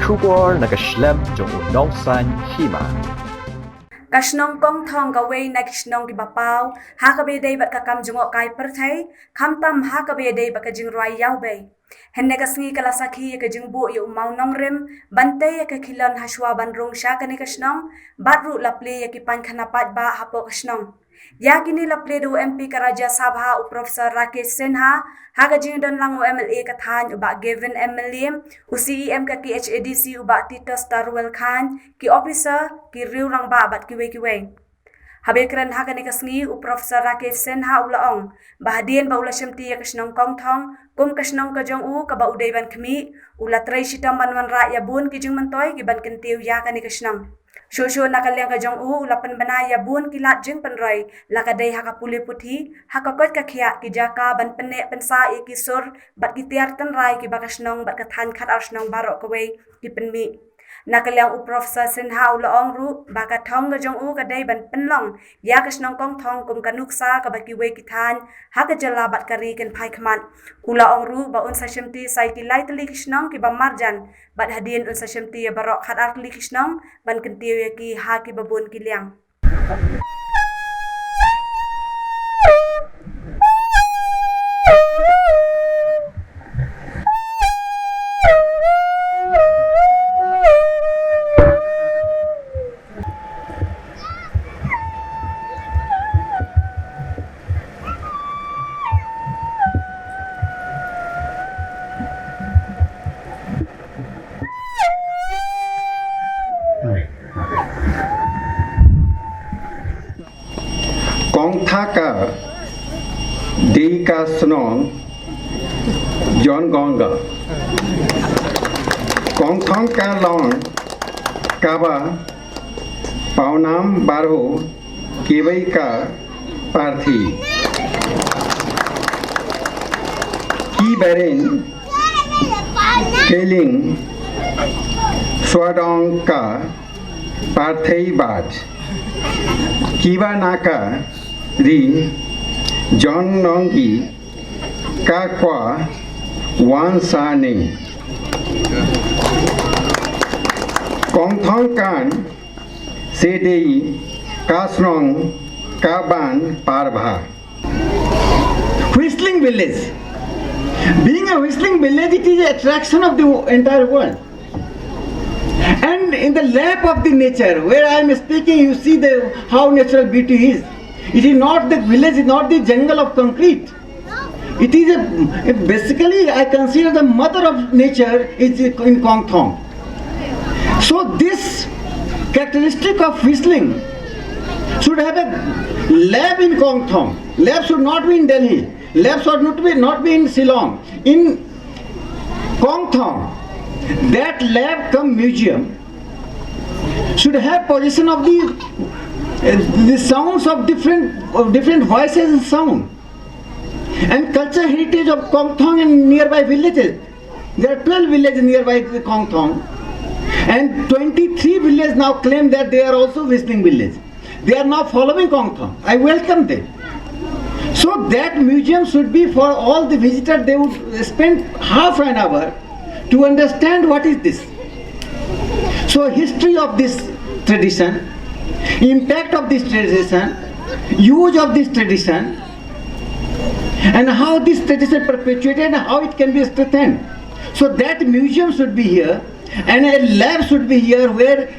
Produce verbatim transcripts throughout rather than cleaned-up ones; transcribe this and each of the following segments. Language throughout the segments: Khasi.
Khubor na ka shlem jong u Nongsaiñ Hima. Ka shnong Kongthong kawei na ki shnong kiba paw ha kaba ïadei bad ka kam jngohkai pyrthei, khamtam ha kaba ïadei bad ka jingrwai ïawbei. Hynne ka sngi ka la sakhi ïa ka jingbuh ïa u mawnongrim ban tei ïa ka khilon hashwa ban rung sha kane ka shnong, bad ruh la plie ïa ki painkhana paidbah hapoh ka shnong. Ïa kine la plie da u M P ka Rajya Sabha u Professor Rakesh Sinha, ha ka jingdon lang u M L A ka thaiñ u Bah Gavin M L A, u C E M ka K H A D C u Bah Titus Taruel Chyne, ki officer, ki riew rangbah bad kiwei kiwei. Haba ïakren ha kane ka sngi, u Professor Rakesh Sinha u la ong ba hadien ba u la shimti ïa ka shnong Kongthong kum ka shnong ka jong u kaba u dei ban khmih, u la trei shitom ban wanrah ïa bun ki jingmyntoi kiban kyntiew ïa kane ka shnong. Shuh shuh na ka liang ka jong u, u la pynbna ïa bun ki lad jingpynroi, la ka dei ha ka pule puthi, ha ka koit ka khiah, ki jaka ban pynneh pynsah ïa ki sur bad ki tiar tynrai kiba ka shnong bad ka thaiñ Khadar Shnong baroh kawei ki pynmih. Na ka liang u Professor Sinha u la ong ruh ba ka thong ka jong u ka dei ban pynlong ïa ka shnong Kongthong kum ka nuksa kaba kiwei ki thaiñ ha ka jylla bad ka ri kin phai khmat. U la ong ruh ba un sa shimti sa ïa ki lai tylli ki shnong kiba marjan, bad hadien un sa shimti ïa baroh khatar tylli ki shnong ban kyntiew ïa ki ha kiba bun ki liang. Kongthong ka dei ka shnong John Gonga. Kongthong ka long kaba pawnam baroh kiwei ka parthi. Ki beren Kylling Swadong ka parthi bad kiba na ka ri John Nongi ka kwah wan sani. Kongthong kan sa dei ka shnong kaban parbha. Whistling village. Being a whistling village, it is an attraction of the entire world. And in the lap of the nature, where I am speaking, you see the, how natural beauty is. It is not, the village is not the jungle of concrete. It is a, basically, I consider the mother of nature is in Kongthong. So this characteristic of whistling should have a lap in Kongthong. Lap should not be in Delhi. Lap should not be, not be in Shillong. In Kongthong, that lap cum museum should have possession of the, uh, the sounds of different, of different voices and sound. And culture heritage of Kongthong and nearby villages. There are twelve villages nearby the Kongthong. And twenty-three villages now claim that they are also whistling village. They are now following Kongthong. I welcome them. So that museum should be for all the visitors. They would spend half an hour to understand what is this. So history of this tradition, impact of this tradition, use of this tradition, and how this tradition perpetuated and how it can be strengthened. So that museum should be here, and a lab should be here where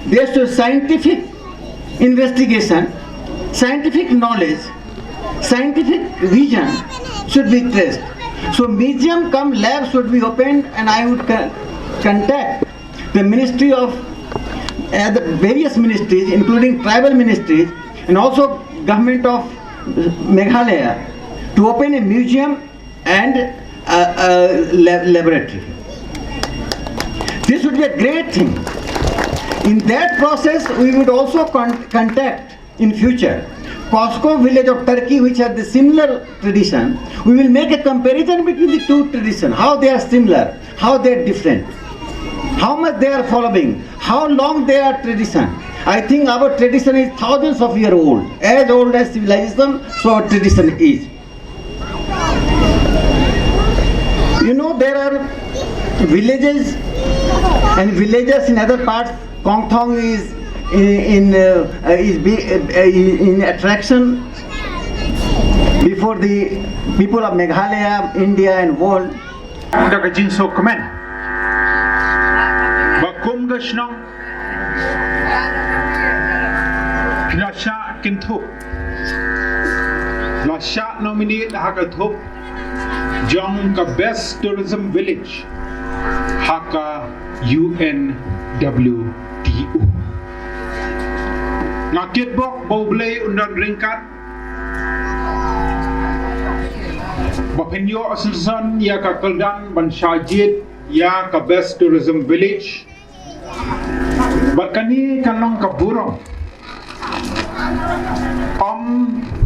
there should scientific investigation, scientific knowledge, scientific vision should be traced. So museum cum lab should be opened, and I would con- contact the ministry of, uh, the various ministries, including tribal ministries, and also government of Meghalaya, to open a museum and a, a lab- laboratory. This would be a great thing. In that process, we would also con- contact in future Cosco village of Turkey, which has the similar tradition. We will make a comparison between the two traditions, how they are similar, how they are different, how much they are following, how long they are tradition. I think our tradition is thousands of year old, as old as civilization, so our tradition is. You know, there are villages And villages in other parts, Kongthong is in, in, uh, uh, is be, uh, uh, in attraction before the people of Meghalaya, India, and world. Da ka jingsngewkmen ba kum ka shnong la shah kynthup, la shah nominate ha ka thup jong ka Best Tourism Village ha ka U N W T O. Nga kitbok ba U Blei un don ryngkat ba phin ïoh synsan ïa ka kyrdan ban shah jied ïa ka Best Tourism Village. Bad kane kan long ka burom ym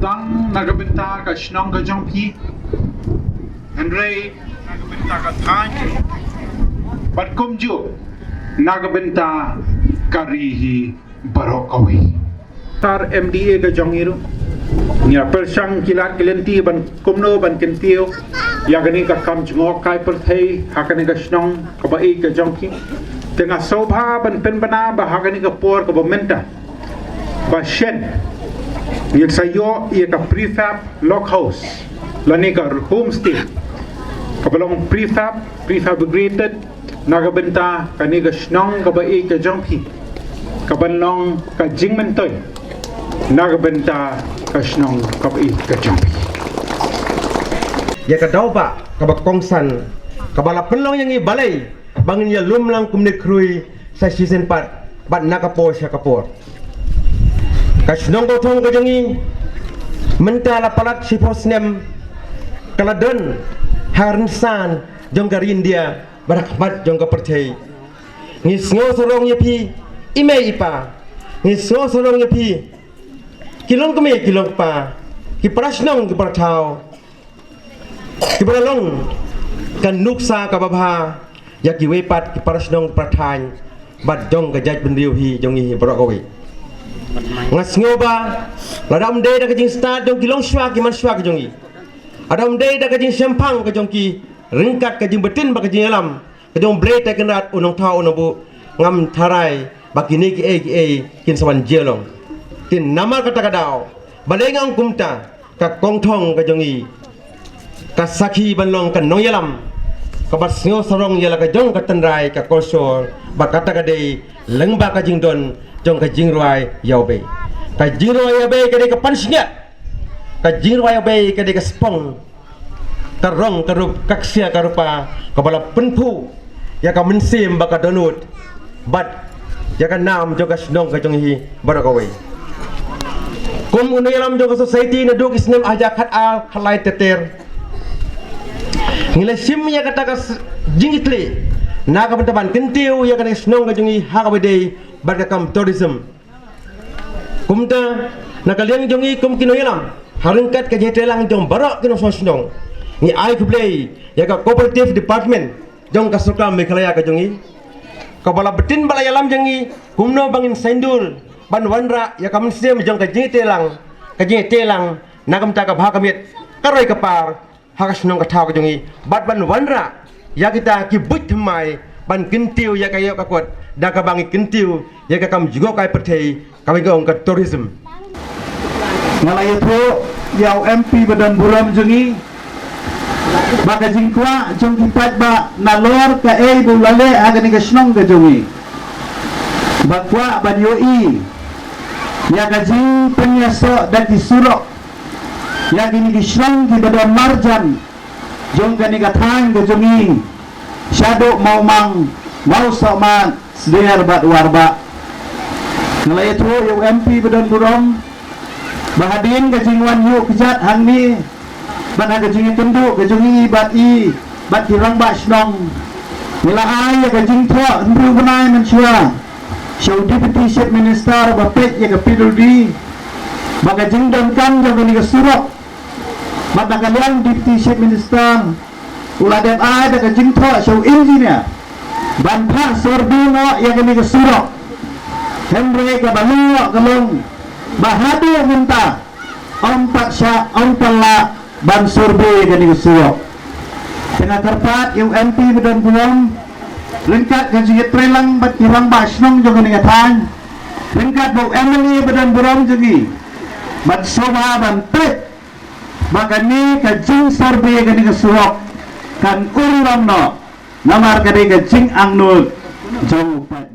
tang na ka bynta ka shnong ka jong phi, hynrei na ka bynta ka thaiñ, bad kumjuh na ka bynta ka ri hi baroh kawei. Tar M D A ka jong ngi ruh, ngi la pyrshang ki lad ki lynti ban kumno ban kyntiew ïa kane ka kam jngohkai pyrthei ha kane ka shnong kaba ïeit ka jong phi. Te nga sngewbha ban pynbna ba ha kane ka por kaba mynta ba shen ngin sa ïoh ïa ka prefab log house lane ka homestay kaba long prefab, prefabricated, na ka bynta kane ka shnong kaba ïeit ka jong phi, kaban long ka jingmyntoi na ka bynta ka shnong kaba ïeit ka jong phi. Ïa ka daw ba kaba kongsan kaba la pynlong ïa ngi balei ba ngin ïalum lang kumne khrui sa shisien pat bad na ka por sha ka por. Ka shnong Kongthong ka jong ngi mynta la palat shiphew snem ka la don ha rynsan jong ka ri India bad ha khmat jong ka pyrthei. Ngi sngew sarong ïa phi i mei i pa, ngi sngew sarong ïa phi ki longkmie ki longkpa, ki para shnong ki para thaw, ki para long ka nuksa kaba bha ïa kiwei pat ki para shnong ki para thaiñ bad jong ka jaitbynriew hi jong ngi hi baroh kawei. Nga sngew ba lada ym dei da ka jingstad jong ki longshuwa ki manshuwa ki jong ngi, lada ym dei da ka jingshemphang ka jong ki ryngkat ka jingbtin bad ka jingïalam ka jong U Blei Trai Kynrad U Nongthaw U Nongbuh, ngam tharai ba kine kiei kiei kin sa wan jia long. Te namar kata ka daw balei nga ong kumta, ka Kongthong ka jong ngi ka sakhi ban long ka nongïalam kaba sngew sarong ïa la ka jong ka tynrai ka kolshor, ba kata ka dei lyngba ka jingdon jong ka jingrwai ïa U Blei. Ka jingrwai ïa U Blei ka dei ka pansngiat, ka jingrwai ïa U Blei ka dei ka spong, ka rong ka rup, ka ksiar ka rupa kaba la pynphuh ïa ka mynsiem ba ka dohnud bad ïa ka nam jong ka shnong ka jong hi baroh kawei. Kum u nongïalam jong ka society naduh ki snem hajar khatar khatlai ter ter, ngi la shim ïa kata ka s-, jingkitkhlieh na ka bynta ban kyntiew ïa kane ka shnong ka jong hi ha kaba dei bad ka kam tourism. Kumta na ka liang jong ngi kum ki nongïalam ha ryngkat ka jingïatreilang jong baroh ki nongshong shnong, ngi ai khublei ïa ka Cooperative Department jong ka Sorkar Meghalaya ka jong ngi kaba la btin bad la ïalam jong ngi kumno ba ngin saiñdur ban wanrah ïa ka mynsiem jong ka jingïatreilang, ka jingïatreilang na ka bynta ka bha ka miat, ka roi ka par ha ka shnong ka thaw ka jong ngi bad ban wanrah ïa kita ki buit thymmai ban kyntiew ïa ka ïoh ka kot da kaba ngi kyntiew ïa ka kam jngohkai pyrthei kaba ngi ong ka tourism. Nga la ïathuh ïa u M P ba don burom jong ngi ba ka jingkwah jong ki paidbah nalor kaei ba u la leh ha kane ka shnong ka jong ngi, ba kwah ban ïohi ïa ka jingpynïasoh da ki surok ïa kine ki shnong kiba don marjan jong kane ka thaiñ ka jong ngi, shaduh Mawmang, Mawsohmat, Sdiar bad Warbah. Nga la ïathuh ïa u M P ba don burom ba hadien ka jingwan ïuh kjat hangne bad ha ka jingïakynduh ka jong i bad i bad ki rangbah shnong, ngi la ai ïa ka jingthoh hynriew bnai mynshuwa sha u Deputy Chief Minister ba peit ïa ka P W D ba ka jingdonkam jong kane ka surok. Bad na ka liang Deputy Chief Minister u la dep ai da ka jingthoh sha u engineer ban phah survey noh ïa kane ka surok. Hynrei kaba long noh ka long ba haduh mynta ym pat shah, ym pat lah ban survey ïa kane ka surok. Te nga kyrpad ïa u M P ba don burom ryngkat ka jingïatreilang bad ki rangbah shnong jong kane ka thaiñ, ryngkat bad u M L A ba don burom jong ngi, ban sngewbha ban peit ba kane ka jingsurvey kane ka surok kan urlong noh, namar ka dei ka jingangnud jong u paid